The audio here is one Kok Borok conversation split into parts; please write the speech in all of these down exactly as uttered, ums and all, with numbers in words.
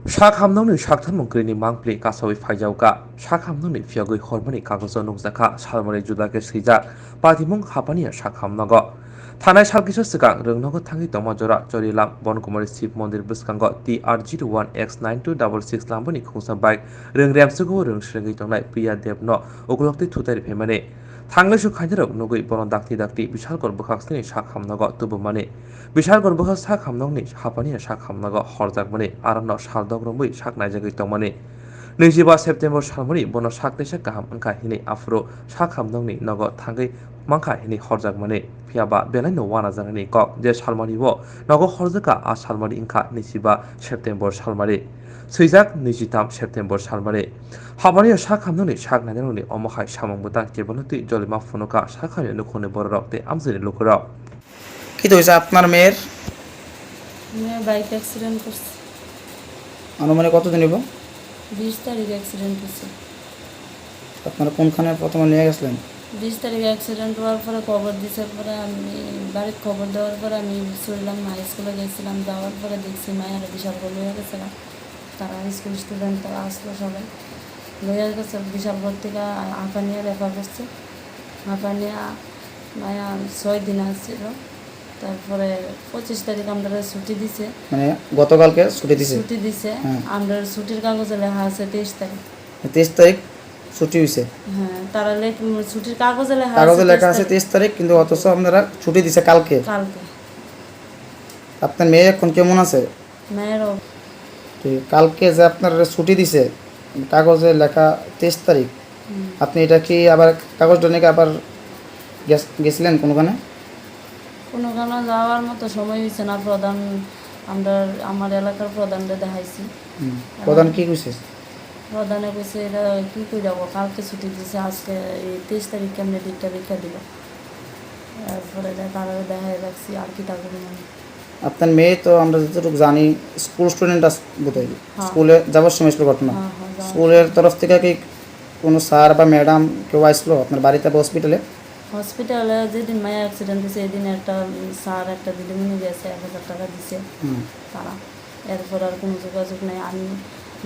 Sak hamnokni saktharmung kwrwini mangpili kasaui phaijaukha. Sak hamnokni phiyogwi hormani kagojo nukjakha, salmari juda khe swijak, patimung hapaniya sak hamnogo. Thanai sal kisa swkang rwngnogo thangwi tongma jora Chorilam Bonkumari Shiv Mondir bwskango T R zero one X nine two double six lambani khungsa bike rwng remsukgo rwng swrwngwi tongnai Priya Debno ukulok twi thutai rwphaimani. Thanglaisu khainarok nugwi bono dakti dakti Bishalkor bwkhaksni sak hamnogo tubumani. Bishalkor bwkhak sak hamnokni hapaniya sak hamnogo horjakmani, arono saldok romwi sak naijagwi tongmani. Naijiba September salmani bono sak teisa kaham wngkha hinwi aphuru sak hamnokni nogo thangwi mankha hinwi horjakmani. Phiyaba belaino wanajaknani kok je salmani bo nogo horjakha, a salmani wngkha naijiba September salmani. Swijak naijitam September salmani. Hapaniya sak hamnokni sak nainarokni omo hai samung bwtang kebolno twi jolima phunukha sak hamya nukhungni bororok tei amchaini lukurok. কি তো হয়েছে আপনার মেয়ের? মেয়ে bike accident করছে। আনুমানিক কতদিন হইব? বিশ তারিখ অ্যাক্সিডেন্ট হয়েছে। আপনারা কোনখানে প্রথমে নিয়ে গেছিলেন? বিশ তারিখ অ্যাক্সিডেন্ট হওয়ার পরে খবর দিছে, পরে আমি বাড়ির খবর দেওয়ার পরে আমি চললাম, হাই স্কুলে গেছিলাম। যাওয়ার পরে দেখছি মায়ের বিশাল গোল হয়ে গেছে। তারা স্কুল স্টুডেন্ট, তারা আসলো সবাই, লইয়া গেছে বিশালগড় থেকে আ-, আফানিয়া রেফার করছে। আফানিয়া মায়া ছয় দিন আসছিল, তারপরে পঁচিশ তারিখ আমরা ছুটি দিছে। মানে গতকালকে ছুটি দিছে? ছুটি দিছে। হ্যাঁ। আমরা ছুটির কাগজে লেখা আছে তেইশ তারিখ। তেইশ তারিখ ছুটি হয়েছে? হ্যাঁ, তারা লেখ-, উম, ছুটির কাগজে লেখা কাগজে আছে লেখা তেইশ আছে তারিখ। তেইশ তারিখ, কিন্তু অথচ আপনারা ছুটি দিছে কালকে। কালকে। আপনার মেয়ে এখন কেমন আছে? মেয়েরও। ঠিক, কালকে যে আপনার ছুটি দিছে, কাগজে লেখা তেইশ তারিখ, হুম। আপনি এটা কি আবার কাগজটা নিয়ে আবার গেছ-, গেছিলেন কোনোখানে? কোনোখানে যাওয়ার মতো সময় হয়েছে না। প্রধান, আমরা, আমার এলাকার প্রধানরে দেখাইছি। হুম। আমার প্রধান কি কইছে? প্রধানে কইছে, "এটা কি করে যাবো? কালকে ছুটি দিছে, আজকে এই তেইশ তারিখ কেমনে ভিক্ষা ভিক্ষা দিল?" এরপরে দে-, তারা দেখাই রাখছি, আর কি তা করবো আমি। আপনার মেয়ে তো আমরা যতটুকু জানি স্কুল স্টুডেন্ট আছে বোধহয়। হ্যাঁ। স্কুলে যাওয়ার সময় ছিল ঘটনা। হ্যাঁ, হ্যাঁ, যাওয়ার স্কুলের সময়। তরফ থেকে কি কোনো স্যার বা ম্যাডাম কেউ আসলো আপনার বাড়িতে বা হসপিটালে? হসপিটালে যেদিন মায়া অ্যাক্সিডেন্ট হয়েছে, এই দিন একটা, উম, স্যার একটা দিদিমণি গেছে, এক হাজার টাকা দিছে হুম। তারা। এরপর আর কোনো যোগাযোগ নেই। আমি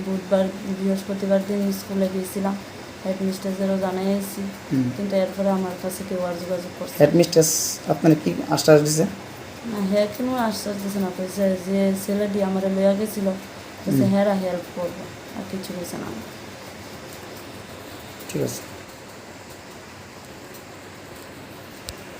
বুধবার, বৃহস্পতিবার দিন স্কুলে গিয়েছিলাম, হেডমিস্ট্রেসেরও জানাই আইছি, হুম। কিন্তু এরপরে আমার কাছে কেউ আর যোগাযোগ করছে না। হেডমিস্ট্রেস আপনার কি আশ্বাস দিছে? না, হে কোনো আশ্বাস দিছে না, কইছে যে ছেলেটি আমারে লইয়া গেছিল, কইছে হুম। হেরা হেল্প করবো, আর কিছু কইছে না। ঠিক আছে।